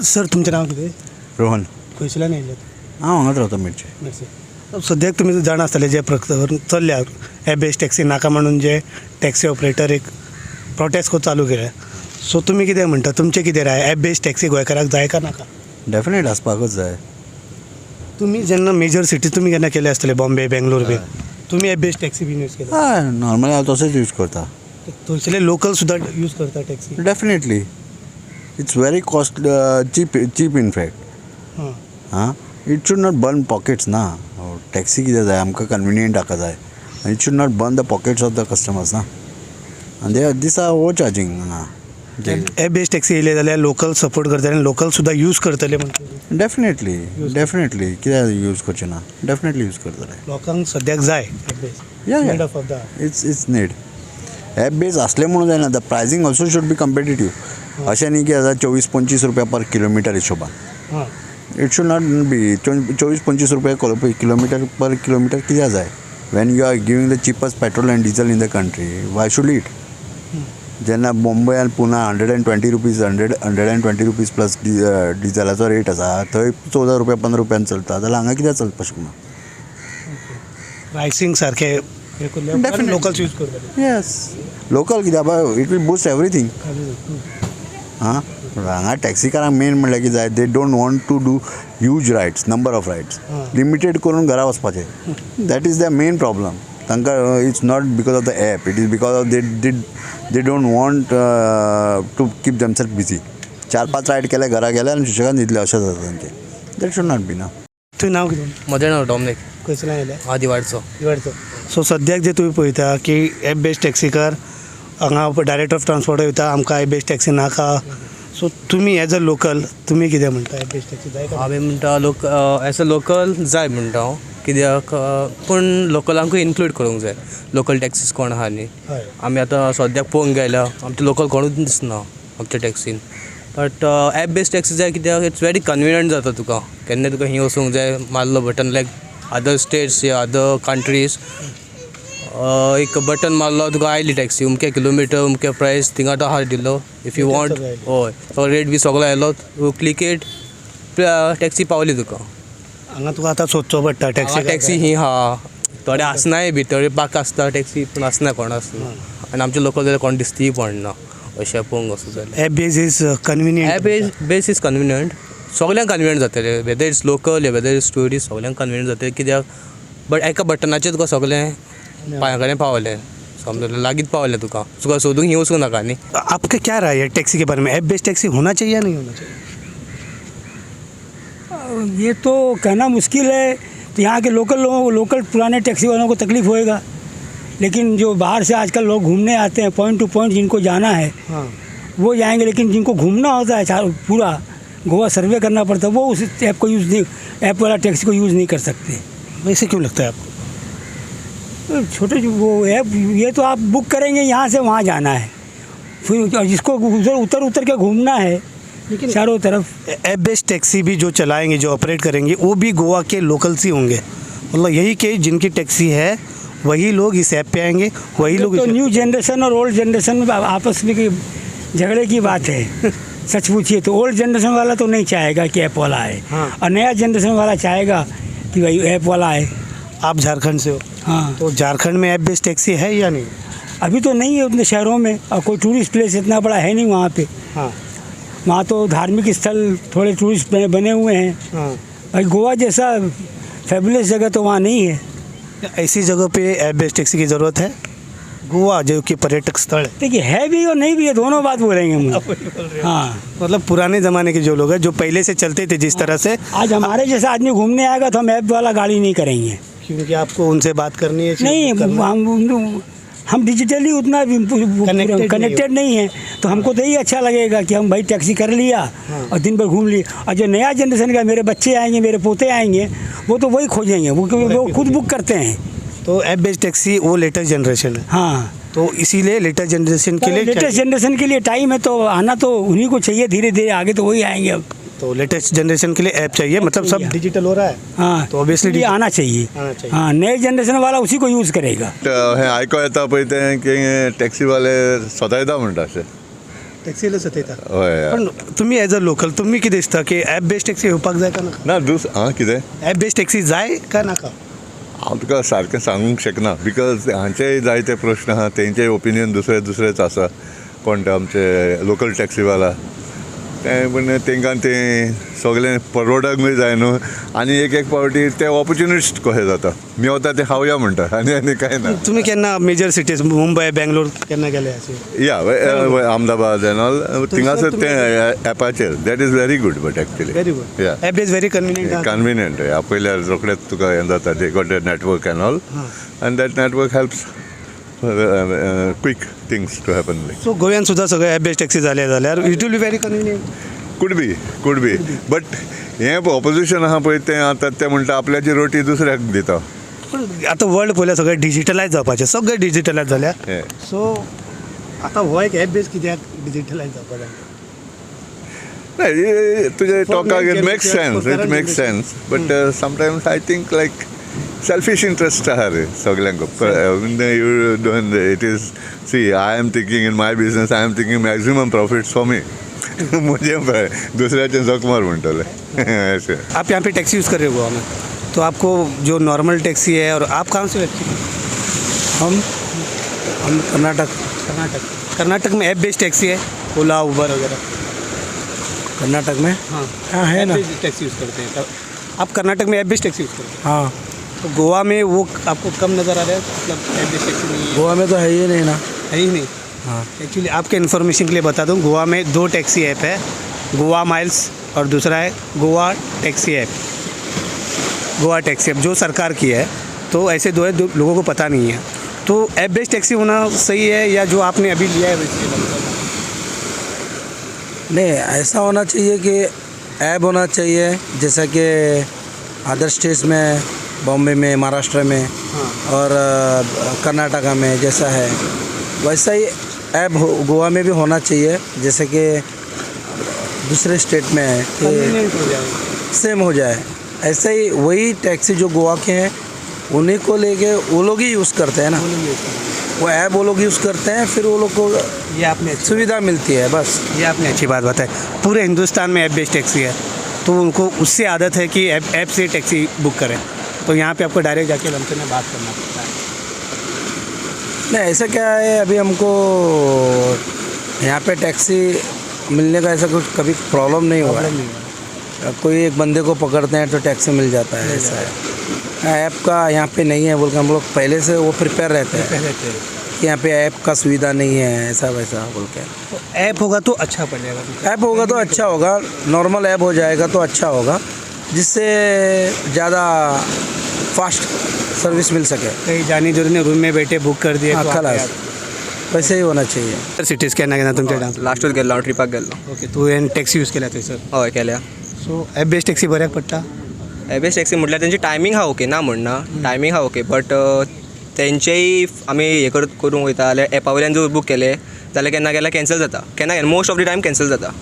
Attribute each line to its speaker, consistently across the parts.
Speaker 1: Sir, तुमचें नांव कितें?
Speaker 2: रोहन.
Speaker 1: खंयसरल्यान येयल्ले?
Speaker 2: हांव हांगाच रावता, मेरशे.
Speaker 1: मेरशे. सद्याक तुमी जाणा आसतले जे प्रकरण चल्ल्या, एप बेज टॅक्सी नाका म्हणून जे टॅक्सी ऑपरेटर एक प्रोटेस्ट चालू केल्या. सो तुमी कितें म्हणटा, तुमचें कितें राय, एप बेज टॅक्सी गोंयकाराक जाय काय नाका?
Speaker 2: डेफिनेट आसपाकूच जाय.
Speaker 1: तुमी जेन्ना मेजर सिटी तुमी केन्ना केले आसतले, बॉम्बे, बेंगलोर बीन, तुमी एप बेज टॅक्सी बीन यूज केला?
Speaker 2: हय, नॉर्मली हांव तशेंच यूज करता.
Speaker 1: थंयसरले लोकल सुद्दां यूज करता taxi?
Speaker 2: Definitely, it's very cost cheap, cheap in fact. आं, it should not burn pockets ना. टॅक्सी कितें जाय आमकां? कन्विनियंट हाका जाय. It should not burn the pockets of the customers ना. आनी they these are over charging हांगा.
Speaker 1: एप बेज टॅक्सी येयले जाल्यार लोकल सपोर्ट करतले आनी लोकल सुद्दां यूज करतले म्हणटा?
Speaker 2: Definitely, definitely. कित्याक यूज करचे ना? डेफिनेटली यूज करतले.
Speaker 1: लोकांक सद्याक जाय app base?
Speaker 2: Yeah.
Speaker 1: Need of the
Speaker 2: It's need. App base असले म्हणून जायना, the pricing also should be competitive. अशें न्ही की आतां 24-25 रुपया पर kilometre हिशोबान. It should not be 24-25 रुपया किलोमिटर, पर किलोमिटर कित्याक जाय when you are giving the cheapest petrol and diesel in the country? Why should it? जेन्ना मुंबय आनी पुना ₹120, ₹120 plus डिजलाचो रेट आसा, थंय 14 रुपया, 15 रुपयान चलता जाल्यार हांगा कित्याक चलपाक शकना?
Speaker 1: प्रायसींग सारकें हे केल्यार
Speaker 2: Definitely.
Speaker 1: Locals use करतले.
Speaker 2: येस, लोकल कित्याक, it will boost everything. आं, हांगा टॅक्सीकारांक मेन म्हणल्यार कितें जाय, they don't want to do huge rides, number of rides. Limited करून घरा वचपाचें, that is the main problem तांकां. It's not because of the app, it is because of they don't want to keep themself busy. चार पांच ride केले, घरा गेले आनी सुशेगाद न्हिदले, अशें जाता तांचें. That should not be ना.
Speaker 1: तुवें नांव कितें?
Speaker 3: म्हजें नांव डॉमनीक.
Speaker 1: खंयसरल्यान येयले?
Speaker 3: हांव दिवाडचो.
Speaker 1: दिवाडचो. सो सद्याक जे तुमी पळयता की एप बेज टॅक्सीकार हांगा डायरेक्टर ऑफ ट्रान्सपोर्ट वयता, आमकां एप बेज टॅक्सी नाका. सो तुमी एज अ लोकल तुमी कितें म्हणटा, एप बेज टॅक्सी जाय काय?
Speaker 3: हांवें म्हणटा लोक एज अ लोकल जाय म्हणटा हांव, कित्याक पूण लोकलांकूय इन्क्लूड करूंक जाय. लोकल टॅक्सीस कोण आहा न्ही, आमी आतां सद्याक पळोवंक गेल्यार आमचे लोकल कोणूच दिसना आमच्या टॅक्सीन. बट एप बेज टॅक्सी जाय कित्याक it's very convenient जाता तुका. केन्ना तुका खंय वचूंक जाय, मारलो बटन, लायक अदर स्टेट्स या अदर कंट्रीज, एक बटन मारलो, तुका आयली टॅक्सी. अमके किलोमिटर, अमके प्रायस थिंगा तो आहा दिलो. If you want, हय, तो रेट बी सगळो आयलो, तूं क्लिक it, taxi पावली तुका.
Speaker 1: हांगा तुका आतां सोदचो पडटा टॅक्सी.
Speaker 3: टॅक्सी ही हा, थोडे आसनाय बी, थोडे पाक आसता टॅक्सी, पूण आसना, कोण आसना आनी आमचे लोकल जाल्यार कोण दिसतीय पडना अशें पळोवंक वचत जाल्यार.
Speaker 1: App base is convenient.
Speaker 3: App base is convenient, सगल्यांक कन्विनियंट जातलें, वेदर it's local या वेदर it's tourist, सगल्यांक कन्विनियंट जातलें कित्याक बट एका बटनाचेर तुका सगलें पांया कडेन पावलें, समजलें, लागींच पावलें तुका. तुका सोदूंक खंय वचूंक नाका न्ही.
Speaker 1: आपका क्या राय है टैक्सी के बारे में? ऐप बेस्ड टैक्सी होना चाहिए या नहीं होना चाहिए?
Speaker 4: ये तो कहना मुश्किल है. तो यहाँ के लोकल लोगों को, लोकल पुराने टैक्सी वालों को तकलीफ़ होएगा, लेकिन जो बाहर से आजकल लोग घूमने आते हैं, पॉइंट टू पॉइंट जिनको जाना है, वो जाएंगे. लेकिन जिनको घूमना होता है, चार पूरा गोवा सर्वे करना पड़ता है, वो उस ऐप को यूज़ नहीं, ऐप वाला टैक्सी को यूज़ नहीं कर सकते.
Speaker 1: वैसे क्यों लगता है आपको?
Speaker 4: तो छोटे जो वो ऐप, ये तो आप बुक करेंगे, यहाँ से वहाँ जाना है, फिर और जिसको उधर उतर उतर के घूमना है,
Speaker 1: लेकिन
Speaker 4: चारों तरफ.
Speaker 1: ऐप बेस्ड टैक्सी भी जो चलाएंगे, जो ऑपरेट करेंगे, वो भी गोवा के लोकल्स ही होंगे. मतलब यही के जिनकी टैक्सी है, वही लोग इस ऐप पे आएंगे, वही लोग
Speaker 4: तो
Speaker 1: इस ऐप
Speaker 4: न्यू जनरेशन और ओल्ड जनरेशन में आपस में की झगड़े की बात है. सच पूछिए तो ओल्ड जनरेशन वाला तो नहीं चाहेगा कि ऐप वाला आए और नया जनरेशन वाला चाहेगा कि भाई ऐप वाला आए.
Speaker 1: आप झारखंड से हो?
Speaker 4: हाँ.
Speaker 1: तो झारखंड में ऐप बेस्ड टैक्सी है या नहीं?
Speaker 4: अभी तो नहीं है उतने शहरों में और कोई टूरिस्ट प्लेस इतना बड़ा है नहीं वहाँ पे. वहाँ तो धार्मिक स्थल थोड़े टूरिस्ट बने हुए हैं. भाई, गोवा जैसा फैबुलस जगह तो वहाँ नहीं है.
Speaker 1: ऐसी जगह पे ऐप बेस्ड टैक्सी की ज़रूरत है, गोवा जो कि पर्यटक स्थल है?
Speaker 4: देखिए, है भी और नहीं भी है, दोनों बात बोलेंगे हम. हाँ.
Speaker 1: मतलब पुराने ज़माने के जो लोग हैं, जो पहले से चलते थे जिस तरह से.
Speaker 4: आज हमारे जैसा आदमी घूमने आएगा तो हम ऐप वाला गाड़ी नहीं करेंगे.
Speaker 1: क्योंकि आपको उनसे बात करनी है.
Speaker 4: नहीं.
Speaker 1: करना है.
Speaker 4: हम डिजिटली उतना
Speaker 1: Connected नहीं.
Speaker 4: कनेक्टेड नहीं है, तो हमको तो यही अच्छा लगेगा कि हम भाई टैक्सी कर लिया और दिन भर घूम लिए. और जो नया जनरेशन का, मेरे बच्चे आएंगे, मेरे पोते आएंगे, वो तो वही खोजेंगे, वो क्योंकि वो खुद बुक करते हैं.
Speaker 1: तो ऐप बेस्ड टैक्सी वो लेटेस्ट जनरेशन है.
Speaker 4: हाँ.
Speaker 1: तो इसीलिए लेटेस्ट जनरेशन के लिए
Speaker 4: लेटेस्ट
Speaker 1: चाहिए.
Speaker 4: जनरेशन के लिए टाइम है, तो आना तो उन्हीं को चाहिए. धीरे धीरे आगे तो वही आएंगे अब.
Speaker 1: तो लेटेस्ट जनरेशन के लिए ऐप चाहिए, मतलब सब
Speaker 4: चाहिए.
Speaker 1: डिजिटल हो रहा है.
Speaker 4: हाँ.
Speaker 1: तो obviously
Speaker 4: इसलिए आना चाहिए.
Speaker 1: आना चाहिए.
Speaker 4: हाँ, नए जनरेशन वाला उसी को यूज़ करेगा.
Speaker 5: हें आयको येता पळय तें की टॅक्सीवाले सतायता म्हणटा अशें.
Speaker 1: टॅक्सीला सतयता.
Speaker 5: हय.
Speaker 1: पण तुमी एज अ लोकल तुमी कितें दिसता की एप बेस्ड टॅक्सी येवपाक जाय काय नाका?
Speaker 5: ना, दुस आं कितें?
Speaker 1: एप बेस्ड टॅक्सी जाय काय नाका?
Speaker 5: हांव तुका सारकें सांगूंक शकना, because हांचेय जायते प्रश्न आहा, तेंचेय ओपिनियन दुसरे दुसरेच आसा. कोण ते आमचे लोकल टॅक्सीवाला, ते पूण तेंकां तें सगळें परवडकूय जाय न्हू. आनी एक एक पावटी ते ऑपोर्चुनिस्ट कशें जाता, मेवता ते खावया म्हणटा, आनी आनी कांय ना.
Speaker 1: तुमी केन्ना मेजर सिटीज मुंबय, बेंगलोर केन्ना गेले अशें?
Speaker 5: या, अहमदाबाद एन ऑल, थिंगासर तें एपाचेर, that is very good, but actually
Speaker 1: very good.
Speaker 5: या.
Speaker 1: App is very convenient.
Speaker 5: Convenient. आपयल्यार रोखडेच तुका हें जाता. They got a network and all, and that network helps quick things to happen, like
Speaker 1: so गोव्यान सुद्दां सगळे एप बेस्ड टॅक्सी जाले जाल्यार it will be very convenient.
Speaker 5: Could be, could be, but हें ऑपोजिशन आहा पळय, तें आतां ते म्हणटा आपल्याची रोटी दुसऱ्याक दिता.
Speaker 1: पण आतां वर्ल्ड पळयल्यार सगळें डिजिटलायज जावपाचें, सगळें डिजिटलायज जाल्या.
Speaker 5: हें.
Speaker 1: सो आतां हो एक एप बेस कित्याक डिजिटलायज जावपाक जाय?
Speaker 5: नाही, तुझे
Speaker 1: For
Speaker 5: टॉकाक
Speaker 1: next
Speaker 5: it makes
Speaker 1: generation,
Speaker 5: sense,
Speaker 1: for
Speaker 5: it
Speaker 1: current
Speaker 5: makes sense, but sometimes I think like selfish interest आहा रे सगल्यांक. You don't, it is, see, I am thinking in my business, I am thinking maximum profits for me. म्हजें दुसऱ्याचें जखमार म्हणटले अशें.
Speaker 1: आप यहाँ pay taxi use कर रहे हो गोवा में, तो आपको जो नॉर्मल टैक्सी है, और आप कहाँ से हो actually?
Speaker 6: हम कर्नाटक.
Speaker 1: कर्नाटक. कर्नाटक में ऐप बेस्ड टैक्सी है, ओला, उबर वगैरह?
Speaker 6: कर्नाटक में?
Speaker 1: हाँ.
Speaker 6: हाँ, है ना.
Speaker 1: टैक्सी यूज़ करते हैं. तो आप कर्नाटक में ऐप बेस्ड टैक्सी यूज़ करते हैं?
Speaker 6: हाँ.
Speaker 1: तो गोवा में वो आपको कम नज़र आ रहा है, मतलब ऐप बेस्ड टैक्सी नहीं है?
Speaker 6: गोवा में तो है ही नहीं ना.
Speaker 1: है ही नहीं.
Speaker 6: हाँ.
Speaker 1: एक्चुअली आपके इन्फॉर्मेशन के लिए बता दूं, गोवा में दो टैक्सी ऐप है, गोवा माइल्स और दूसरा है Goa taxi app. Goa taxi app जो सरकार की है, तो ऐसे दो है, दो लोगों को पता नहीं है. तो ऐप बेस्ड टैक्सी होना सही है या जो आपने अभी लिया है वैसे?
Speaker 6: नहीं, ऐसा होना चाहिए कि ऐप होना चाहिए, जैसा कि अदर स्टेट्स में, बॉम्बे में, महाराष्ट्र में और कर्नाटका में जैसा है, वैसा ही ऐप गोवा में भी होना चाहिए, जैसे कि दूसरे स्टेट में है कि
Speaker 1: कन्वीनियंट हो जाए.
Speaker 6: सेम हो जाए. ऐसे ही वही टैक्सी जो गोवा के हैं, उन्हीं को लेके वो लोग ही यूज़ करते हैं ना. वो ऐप वो लोग यूज़ करते हैं, फिर वो लोग को
Speaker 1: ये आपने
Speaker 6: सुविधा मिलती है बस.
Speaker 1: ये आपने अच्छी बात बताई. पूरे हिंदुस्तान में ऐप बेस्ड टैक्सी है, तो उनको उससे आदत है कि ऐप ऐप से टैक्सी बुक करें, तो यहाँ पे आपको डायरेक्ट जाके लमसम में बात करना पड़ता है.
Speaker 6: नहीं, ऐसा क्या है, अभी हमको यहाँ पे टैक्सी मिलने का ऐसा कुछ कभी प्रॉब्लम नहीं हुआ
Speaker 1: प्रॉब्लम
Speaker 6: है.
Speaker 1: नहीं हुआ.
Speaker 6: कोई एक बंदे को पकड़ते हैं तो टैक्सी मिल जाता है, ऐसा है. ऐप का यहाँ पे नहीं है बोल के हम लोग पहले से वो प्रिपेयर रहते हैं
Speaker 1: पहले थे
Speaker 6: कि यहाँ पे ऐप का सुविधा नहीं है, ऐसा वैसा बोल के.
Speaker 1: तो ऐप होगा तो अच्छा पड़ेगा.
Speaker 6: ऐप होगा तो अच्छा होगा. नॉर्मल ऐप हो जाएगा तो अच्छा होगा, जिससे ज़्यादा फास्ट सर्विस मिल सके.
Speaker 1: कहीं जाने की जरूरत नहीं, रूम में बैठे बुक कर दिए
Speaker 6: हाँ,
Speaker 1: तो आ
Speaker 6: खलास.
Speaker 1: गया.
Speaker 6: वैसे ही होना चाहिए.
Speaker 1: सिटीज केन्ना केन्ना तुमच्या डान्स?
Speaker 3: लास्टूच गेल्लो हांव, ट्रिपाक गेल्लो.
Speaker 1: ओके, तुवें टॅक्सी यूज केल्या थंयसर?
Speaker 3: हय, केल्या.
Speaker 1: सो एप बेस्ड टॅक्सी बऱ्याक पडटा?
Speaker 3: एप बेस्ड टॅक्सी म्हटल्यार तेंची टायमींग आहा ओके, ना म्हणना, टायमींग आहा ओके, बट तेंचेय if आमी हें करत करूंक वयता जाल्यार, एपा वयल्यान जर बूक केले जाल्यार केन्ना केन्ना कॅन्सल जाता, केन्ना केन्ना, most of the time cancel जाता.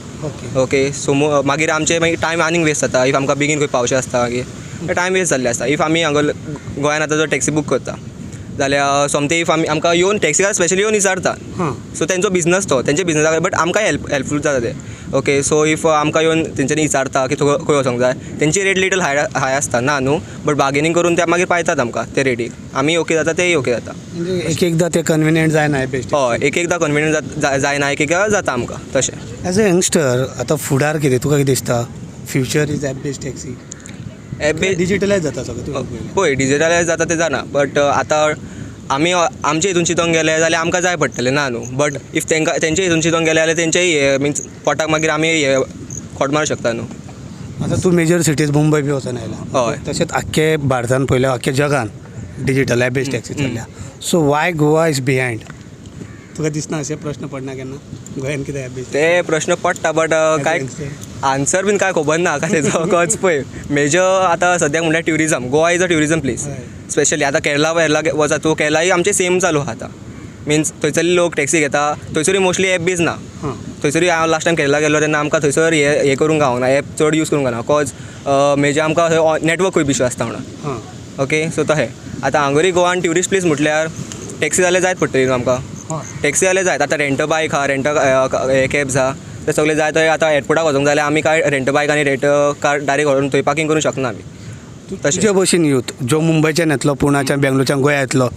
Speaker 3: ओके, सो मागीर आमचे मागीर टायम आनीक वेस्ट जाता. If आमकां बेगीन खंय पावचें आसता, मागीर टायम वेस्ट जाल्ले आसता. If आमी हांगा गोंयान आतां जर टॅक्सी बूक करता जाल्यार सोमते if आमी आमकां येवन टॅक्सीकार स्पेशली येवन विचारता. सो तेंचो बिजनस, तो तेंचे बिजनसा, बट आमकां हेल्पफूल जाता ते. ओके, सो if आमकां येवन तेंच्यांनी विचारता की तुका खंय वचोंक जाय, तेंची रेट लिटल हाय हाय आसता, ना न्हू, बट बार्गेनींग करून ते मागीर पायतात आमकां ते रेटीक. आमी ओके जाता, तेय ओके जाता.
Speaker 1: म्हणजे एक एकदां ते कन्विनियंट जायना एप बेस्ड.
Speaker 3: हय, एक एकदां कन्विनियंट जायना, एक एकदां जाता आमकां तशें.
Speaker 1: एज अ यंगस्टर आतां फुडार कितें, तुका कितें दिसता, future is app based taxi?
Speaker 3: App base
Speaker 1: digitalise जाता सगळें तुवें पळयलें.
Speaker 3: पळय, डिजिटलायज जाता तें जाणा, बट आतां आमी आमचे हितून चिंतोंक गेले जाल्यार आमकां जाय पडटलें, ना न्हू, बट if तांकां तेंचे हितून चिंतोंक गेले जाल्यार तेंचेय हे मिन्स पोटाक मागीर आमी हे खोट मारूंक शकता न्हू.
Speaker 1: आतां तूं मेजर सिटीज मुंबय बी वचोन आयला.
Speaker 3: हय.
Speaker 1: तशेंच आख्खे भारतान पळयल्यार आख्खे जगान डिजीटल एप बेस्ड टॅक्सी चल्ल्या. So why Goa is behind? तुका दिसना अशें प्रश्न पडना केन्ना, गोंयान कितें एप बेस्ड?
Speaker 3: ते प्रश्न पडटा, बट काय आन्सर बीन काय खबर ना का तेजो. कॉज पळय, मेजर आतां सद्याक म्हणल्यार tourism, Goa is a tourism place. Specially आतां केरला वेरला वचा तूं, केरलाय आमचें सेम चालू आहा आतां. मिन्स थंयसरले लोक टॅक्सी घेता, थंयसरूय मोस्टली एप बीज ना. थंयसरूय हांव लास्ट टायम केरला गेल्लो तेन्ना आमकां थंयसर हे हें करूंक गावना, एप चड यूज करूंक गावना, कॉज मेजर आमकां थंय नेटवर्क खूब इशू आसता म्हणून. ओके, सो तशें आतां हांगारूय गोवान ट्युरिस्ट प्लेस म्हटल्यार टॅक्सी जाल्यार जायच पडटली न्हू आमकां.
Speaker 7: टॅक्सी जाल्यार जायत. आतां रेंट बायक आहा, रेंट कॅब्स आहा, ते सगळे जाय थंय. आतां एअरपोर्टाक वचूंक जाय जाल्यार आमी काय रेंट बायक आनी रेंट कार डायरेक्ट व्हरून थंय पार्कींग करूंक शकना आमी. तशें
Speaker 1: तुजे भशेन यूथ जो मुंबयच्यान येतलो, पुण्याच्यान, बेंगलोरच्यान गोंया येतलो,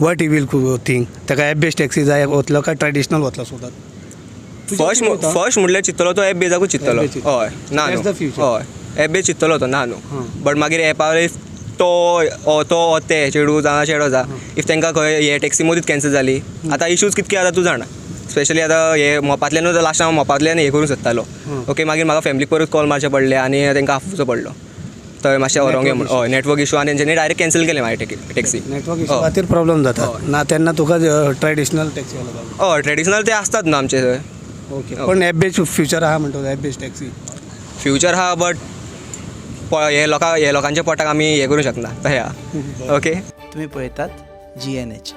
Speaker 1: what he will think? ताका एप बेस्ड टॅक्सी जाय वतलो काय ट्रेडिशनल वतलो सोदत?
Speaker 7: फर्स्ट फर्स्ट म्हटल्यार चिंतलो तो एप बेजाकूच चिंतलो.
Speaker 1: App based.
Speaker 7: हय, ना.
Speaker 1: That's the
Speaker 7: न्हू
Speaker 1: future.
Speaker 7: हय, एप बेज चिंतलो तो, ना न्हू, बट मागीर एपार if तो ओ तो ओ ते चेडूं जावं चेडो जावं, if तांकां खंय हे टॅक्सी मदींच कॅन्सल जाली, आतां इशूज कितके आतां तूं जाणा. स्पेशली आतां हे मोपांतल्यानूच लास्ट हांव मोपांतल्यान हे करूंक सोदतालो, ओके, मागीर म्हाका फॅमिलीक परत कॉल मारचे पडले आनी तांकां आफोवचो पडलो थंय मातशें व्हरोंक यो म्हूण. हय, नेटवर्क इशू आनी तेंच्यांनी डायरेक्ट कॅन्सल केलें मागीर टॅक्सी.
Speaker 1: नेटवर्क इशू खातीर प्रॉब्लम जाता ना तेन्ना तुका ट्रेडिशनल टॅक्सी.
Speaker 7: हय, ट्रेडिशनल ते आसतात न्हू आमचे थंय.
Speaker 1: ओके, पण एप बेस्ड फ्युचर आहा म्हणटा, एप बेस्ड टॅक्सी.
Speaker 7: फ्युचर आहा, बट हे लोकां हे लोकांच्या पोटाक आमी हे करूंक शकना तशें आहा, ओके.
Speaker 8: तुम्ही पळयतात जीएनएच.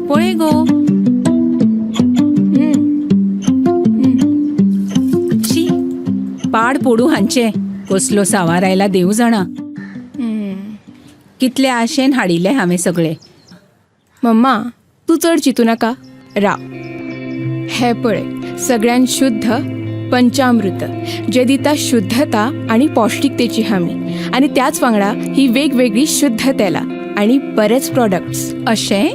Speaker 9: पळय गो, शी, पाड पोडू हांचे, कसलो सावार आयला देव जाणा. कितले आशेन हाडिल्ले हांवें सगळे.
Speaker 10: मम्मा, तूं चड चिंतू नाका, राव. हे पळय, सगळ्यान शुद्ध पंचामृत जे दिता शुद्धता आणि पौष्टिकतेची हमी आणि त्याच वांगडा ही वेगवेगळी शुद्ध तेलां आणि बरेच प्रॉडक्ट्स.
Speaker 9: अशें.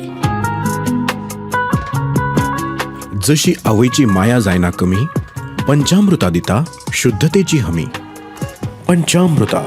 Speaker 11: जशी आवयची माया जायना कमी, पंचामृता दिता शुद्धतेची हमी. पंचामृता.